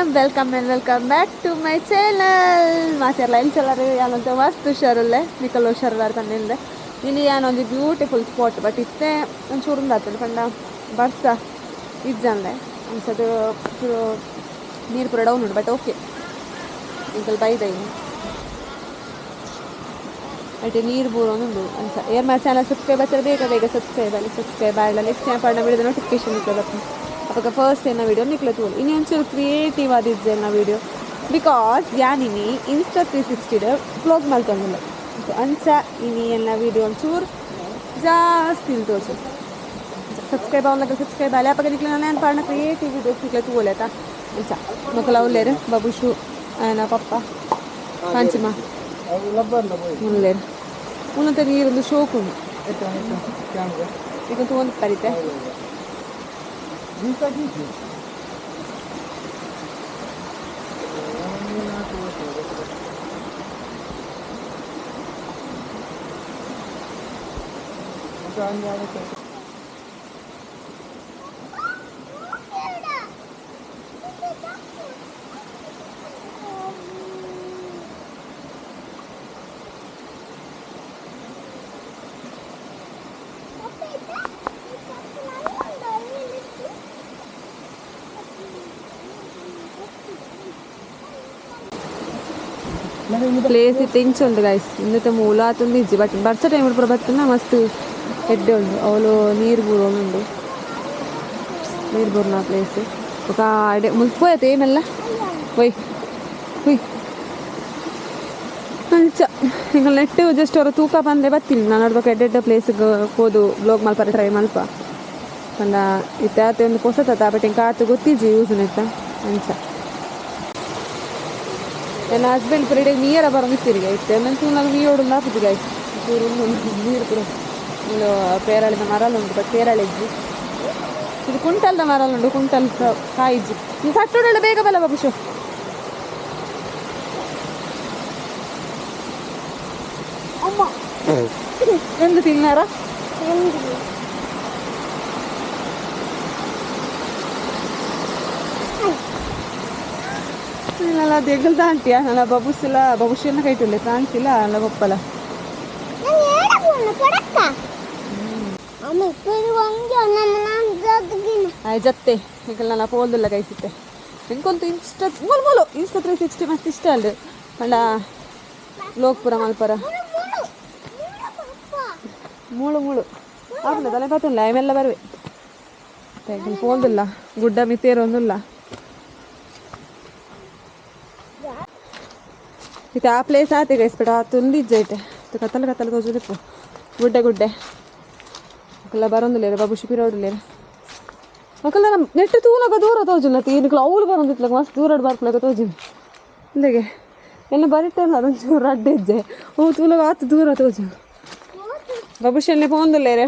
Welcome and welcome back to my channel. ಮಾತಾಡಲ್ಲ ಎಂಚಲ್ಲರು ಯಾನೊಂದು ಮಸ್ತ್ ಹುಷಾರುಲ್ಲೆ ನಿಕಲ್ ಹುಷಾರುಲ್ಲಾರ ಪನ್ನಿಲ್ಲೆ. ಇಲ್ಲಿ ಯಾನೊಂದು ಬ್ಯೂಟಿಫುಲ್ ಸ್ಪಾಟ್ ಬಟ್ ಇತ್ತೆ ಒಂಚೂರು ಉಂಡಾತಂಡು ಪಂಡ ಬರ್ಸ ಇಜ್ಜಂದೆ ಅಂಚದು ಚೂರು ನೀರು ಪೂರ ಡೌನ್ ಉಂಡು ಬಟ್ ಓಕೆ ಇಂಕಲ್ ಬೈದ ಇನ್ನು ಅಟ್ ನೀರು ಬೂರೊಂದುಂಡು ಅಂಚ ಏರ್ ಮಾ ಚಾನಲ್ ಸಬ್ಸ್ಕ್ರೈಬ್ ಆಚಾರ ಬೇಗ ಬೇಗ ಸಬ್ಸ್ಕ್ರೈಬ್ ಅಲ್ಲಿ ಸಬ್ಸ್ಕ್ರೈಬ್ ಆಗಲ್ಲ ನೆಕ್ಸ್ಟ್ ಟೈಮ್ ಪಾಡಿನ ವಿಡಿಯೋದ ನೋಟಿಫಿಕೇಶನ್ ಇರ್ತದೆ. ಅವಾಗ ಫಸ್ಟ್ ಏನ ವೀಡಿಯೋ ನಿಕ್ಲ ತೂಲು ಇನ್ನು ಒಂಚೂರು ಕ್ರಿಯೇಟಿವ್ ಆದಿಜ್ಜೆ ನ ವೀಡಿಯೋ because ಯಾನಿನಿ ಇನ್ಸ್ಟಾ 360 ವ್ಲಾಗ್ ಮಲ್ತೊಂದುಲ್ಲೆ. ಸೊ ಅಂಚ ಇನಿ ಎನ್ನ ವೀಡಿಯೋ ಒಂಚೂರು ಜಾಸ್ತಿ ತೋಚು. ಸಬ್ಸ್ಕ್ರೈಬ್ ಆವಲ್ಲ ಸಬ್ಸ್ಕ್ರೈಬ್ ಆಲೆ ಅಪಗ ನಿಕ್ಲ ನಾನು ಪಾಡಿನ ಕ್ರಿಯೇಟಿವ್ ವೀಡಿಯೋಸ್ ನಿಕ್ಲ ತೂಲೆ ಆತ. ಅಂಚ ಮಕ್ಕಳ ಉಲ್ಲೇರು ಬಬುಷು ಆಯನ ಪಪ್ಪ ಕಾಂಚಿಮ ಉಲ್ಲೇರು ಉನ್ನತ ನೀರೊಂದು ಶೋಕುಂಡು ಈಗ ತೂವೊಂದು ಪರಿತೆ. ಪ್ಲೇಸ್ ಇತ್ತು ಇಂಚ ಉಂಡು ಗೈಸ್. ಇನ್ನತೆ ಮೂಲ ಆತೊಂದು ಇಜ್ಜಿ ಬಟ್ ಬರ್ಸ ಟೈಮ್ ಪೂರ ಬತ್ತುನ ಮಸ್ತ್ ಎಡ್ಡೆ ಉಂಡು. ಅವಳು ನೀರು ಬೂರೋನುಂಡು ನೀರು ಬೂರ್ನ ಪ್ಲೇಸ್ ಬೊಕ ಅಡೆ ಮುಲ್ಪ ಪೋಯತೆ ಏಮೆಲ್ಲ ಒಯ್ ಹುಯ್ ಅಂಚ ಎಂಕಲ್ ನೆಟ್ ಜಸ್ಟ್ ಅವರ ತೂಕ ಪಂದೆ ಬತ್ತಿನಿ ನಾನು ನೋಡ್ಬೇಕು ಎಡ್ಡೆ ಎಡ್ಡೆ ಪ್ಲೇಸ್ಗೆ ಪೋದು ಬ್ಲಾಗ್ ಮಲ್ಪರೆ ಟ್ರೈ ಮಲ್ಪ ಪಂಡ ಇತ್ತೆ ಆತೆ ಒಂದು ಪೊಸತ ಬಟ್ ಎಂಕ ಆತು ಗೊತ್ತಿಜ್ಜಿ ಯೂಸ್ ನೆತ್ತ ಅಂಚ. ನನ್ನ ಹಸ್ಬೆಂಡ್ ಪೂರ ಇಡೀ ನೀರ ಬರೋದಿತ್ತಿರಿಗೆ ಇತ್ತೆ ನನ್ನ ತೂನಾಗ ನೀರೋಡು ಆಪುಜಿ ಗಾಯ್ಸ್. ಚೂರು ನೀರು ಪೂರ ಮೂಲು ಪೇರಳಿದ ಮರಲು ಉಂಟು ಬಟ್ ಪೇರಳೆಜ್ಜಿ ಇದು ಕುಂಟಲ್ದ ಮರಲು ಉಂಟು ಕುಂಟಲ್ ಕಾಯಿಜ್ಜಿ ನೀವು ಕಟ್ಟೋಡೆಲ್ಲ ಬೇಗ ಬಲ್ಲ ಬಾಬುಷು. ಅಮ್ಮ ಎಂದು ತಿನ್ನಾರ ನನ್ನ ದೆಗಲ್ ದಾಂಟಿಯ ನನ್ನ ಬಬುಸಿಲ ಬಬುಷಿನ ಕೈಟುಲ್ಲೆ ಫ್ರಾನ್ಸಿಲ ನನ್ನ ಬಪ್ಪಲ ಜತ್ತೆ ಈಗ ನನ್ನ ಪೋಲ್ದುಲ್ಲ ಕೈಸಿತ್ತೆ ಎಂಕೊಂತು ಇನ್ಸ್ಟಾ ಮೂಲು ಮೂಲು ಇನ್ಸ್ಟಾ 360 ಮಸ್ತ್ ಇಷ್ಟ ಅಲ್ಲ ಪಂಡ ಲೋಕ್ಪುರ ಮಲ್ಪರ ಮೂಳು ಮೂಳು ಆಪುಂಡ ತಲೆ ಪಾತುಲ್ಲ ಆಮೆಲ್ಲ ಬರುವೆ ಪೋಲ್ದುಲ್ಲ ಗುಡ್ಡ ಮಿತ್ತೇರೊಂದುಲ್ಲ. ಇತ್ತೆ ಆ ಪ್ಲೇಸ್ ಆತೆ ಗೈಸ್ ಬಟ್ ಆ ತುಂದಿಜ್ಜ ಐತೆ ಕತ್ತಲ ಕತ್ತಲ ತೋಜುದಿಪ್ಪು ಗುಡ್ಡೆ ಗುಡ್ಡೆ ಮಕ್ಕಳ ಬರೋಂದಿಲ್ಲೇರು ಬಾಬುಷಿ ಪಿರೋಡುಲ್ಲೇರು ಮಕ್ಕಳ ನಮ್ಮ ನೆಟ್ಟು ತೂನಗ ದೂರ ತೋಜುಲ್ಲ ತೀನಿಕ್ಲ ಅವ್ಲು ಬರೋಂದಿತ್ಲಗ ಮಸ್ತ್ ದೂರ ಬರ್ಪುಲಗ ತೋಜುನಿ ಇಂದೆಗೆ ಎಲ್ಲ ಬರಿಟ್ಟಲ್ಲ ಅದೊಂಚೂರು ಅಡ್ಡೆ ಇಜ್ಜೆ ಅವು ತೂಲಗ ಆತು ದೂರ ತೋಜು ಬಾಬುಷಿ ಪೋಂದುಲ್ಲೇರು.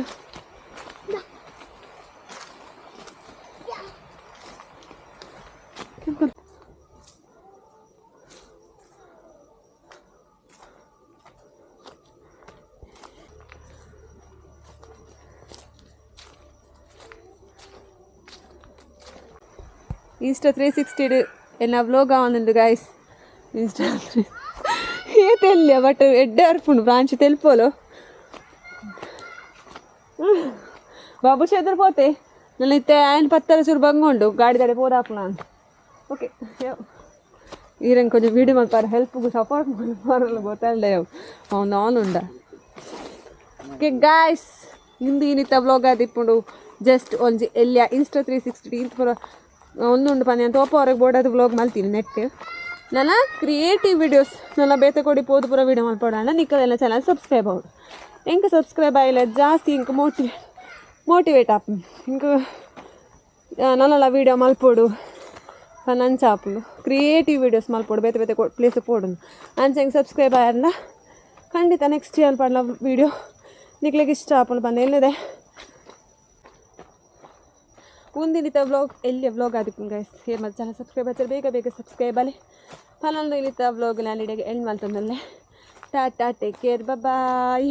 ಇನ್ಸ್ಟಾ 360 ಎನ್ನ ವ್ಲಾಗ್ ಆವೊಂದುಂಡು ಗಾಯ್ಸ್. ಇನ್ಸ್ಟಾ 3 ಏತೆಲ್ಲ ಬಟ್ ಎಡ್ಡೆ ಅರ್ಪುಂಡು ಬ್ರಾಂಚ್ ತೆಲ್ಪೋಲು ಬಾಬು ಚೇದ್ರ ಪೋತೆ ನನ್ನ ಇತ್ತೆ ಆಯನ್ ಪತ್ತರ ಚೂರು ಬಂಗುಂಡು ಗಾಡಿ ದಡೆ ಪೋದಾಪು ನಾನು ಓಕೆ ಈರಂಗೆ ಕೊಂಚ ವೀಡಿಯೋ ಮಲ್ಪಾರ ಹೆಲ್ಪ್ಗೂ ಸಪೋರ್ಟ್ ಮಲ್ಪಾರಲ್ಲ ಗೊತ್ತಲ್ಲ ಅವ್ನು ಆನ್ ಉಂಡ. ಓಕೆ ಗಾಯ್ಸ್ ಇಂದು ಇನ್ನಿತ್ತ ವ್ಲಾಗ್ ಆದಿಪ್ಪುಂಡು ಜಸ್ಟ್ ಒಂಜಿ ಎಲ್ಲಿಯ ಇನ್ಸ್ಟಾ 360 ಇಂತ ಪೂರ ಒಂದುಂಡು ಪನ್ನಿ ಅಂತ ಒಪ್ಪ ಹೊರಗೆ ಬೋರ್ಡಾದ ವ್ಲಾಗ್ ಮಲ್ತೀನಿ ನೆಟ್ ನನ್ನ ಕ್ರಿಯೇಟಿವ್ ವೀಡಿಯೋಸ್ ನನ್ನ ಬೇತೆ ಕೊಡಿ ಪೋದು ಪೂರ ವೀಡಿಯೋ ಮಲ್ಪೋಣ ನಿಕ್ಕದೆಲ್ಲ ಚಾನಲ್ ಸಬ್ಸ್ಕ್ರೈಬ್ ಆವಡು ಎಂಕ ಸಬ್ಸ್ಕ್ರೈಬ್ ಆಯಿಲ್ಲ ಜಾಸ್ತಿ ಇಂಕ ಮೋಟಿವೇಟ್ ಆಪ್ ಇಂಕ ನನ್ನಲ್ಲ ವೀಡಿಯೋ ಮಲ್ಪೋಡು ಅಂಚ ಆಪುಂಡು ಕ್ರಿಯೇಟಿವ್ ವೀಡಿಯೋಸ್ ಮಲ್ಪೋಡು ಬೇತೆ ಬೇತೆ ಪ್ಲೇಸ್ ಪೋಡು ಅಂಚ ಹೆಂಗೆ ಸಬ್ಸ್ಕ್ರೈಬ್ ಆಯರ್ನ ಖಂಡಿತ ನೆಕ್ಸ್ಟ್ ಇಯರ್ ಪಾಡ್ಲ ವೀಡಿಯೋ ನಿಕ್ಲೆಗ್ ಇಷ್ಟ ಆಪುಂಡು ಪಂಡ ಎಲ್ಲದೆ ಒಂದಿನಿತ ವ್ಲಾಗ್ ಎಲ್ಲಿಯ ವ್ಲಾಗ್ ಆದಿಪ್ಪುಂಡು ಗೈಸ್. ಹೇರ್ ಮತ್ತು ಚಾನಲ್ ಸಬ್ಸ್ಕ್ರೈಬ್ ಆಚಾರ ಬೇಗ ಬೇಗ ಸಬ್ಸ್ಕ್ರೈಬ್ ಅಲ್ಲಿ ಫಲಾಂದು ಇಲ್ಲಿತ್ತ ವ್ಲಾಗ್ ನಾನು ಇಡಗೆ ಎಂಡ್ ಮಲ್ತೊಂದಲ್ಲೇ. Tata, take care, boy.